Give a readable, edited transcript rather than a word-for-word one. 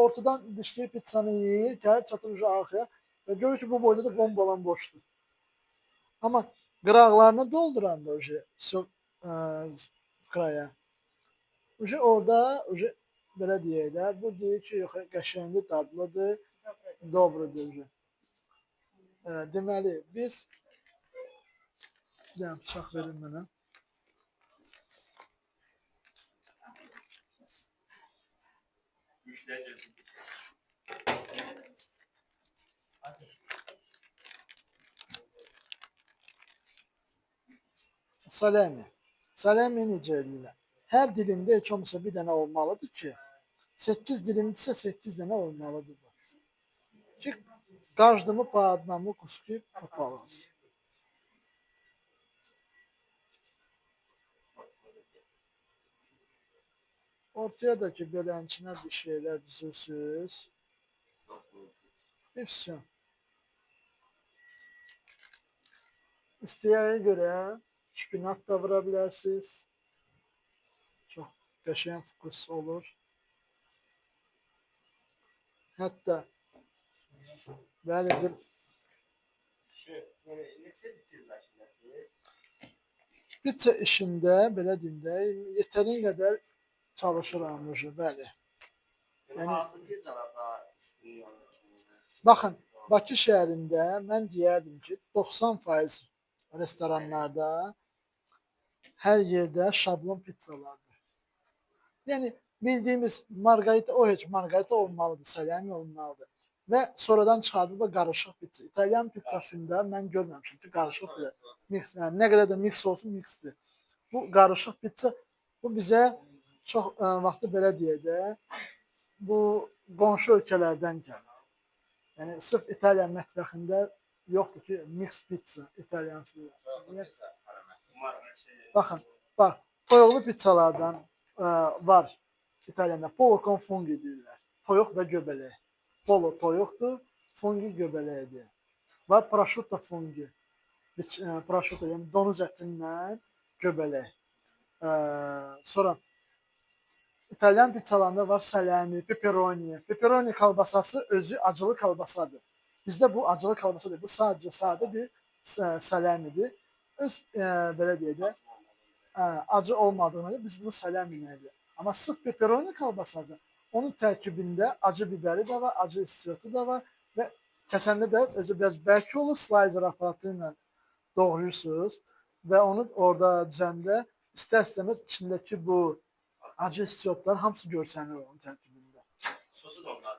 Ortadan dişləyir pizzanı yeyir, gəlir çatır ucu arxaya və görür ki, bu boyda da bombalan boşdur. Amma qıraqlarını dolduranda ucu kraya. Ucu orada, ucu belə deyək də, bu deyir ki, yox, qəşəngdir, dadlıdır, doğrudur ucu. Deməli, biz bir dənə bıçaq verin mənə. Salami. Salami necə eləyirlər? Hər dilimdə heç olmasa bir dənə olmalıdır ki, 8 dilimdirsə 8 dənə olmalıdır bu. Ki, каждому по одному куски попалось. Ortaya da ki, beləncə bir şeylər düzürsünüz. И всё. İstəyənə görə şpinat da vura bilərsiniz. Çox qəşəng fokus olur. Hətta bəli bir pizza işində belə deyim də, yetərin qədər çalışıram ucu, bəli. Yəni, baxın, Bakı şəhərində mən deyərdim ki, 90% restoranlarda hər yerdə şablon pizzalardır. Yəni, bildiyimiz margarita, o heç margarita olmalıdır, salami olmalıdır. Və sonradan çıxardılar qarışıq pizza. İtalyan pizzasında mən görməmişim ki, qarışıq pizza. Mix, yəni nə qədər də mix olsun, mixdir. Bu qarışıq pizza, bu bizə çox vaxtı belə deyək də, bu qonşu ölkələrdən gəlir. Yəni, sırf İtaliya mətbəxində yoxdur ki, mix pizza, İtalyan pizza. Baxın, bax, toyuqlu pizzalardan var İtalyanda. Polo con funghi deyirlər. Toyuq və göbələk. Polo toyuqdur, fungi göbələkdir. Və prosciutto fungi. Prosciutto, yəni donuz ətindən göbələk. Sonra İtalyan pizzalarında var salami, pepperoni. Pepperoni kalbasası özü acılı kalbasadır. Bizdə bu acılı kalbasa deyil, bu sadəcə sadə bir salamidir. Öz, belə deyək də, acı olmadığına görə biz bunu salami deyirik. Amma sırf pepperoni kalbasası, onun tərkibində acı bibəri də var, acı istiotı da var və kəsəndə də özü biraz bərk olur, slicer aparatı ilə doğrayırsınız və onu orada düzəndə istər-istəməz içindəki bu acı istiotlar hamısı görsənir onun tərkibində.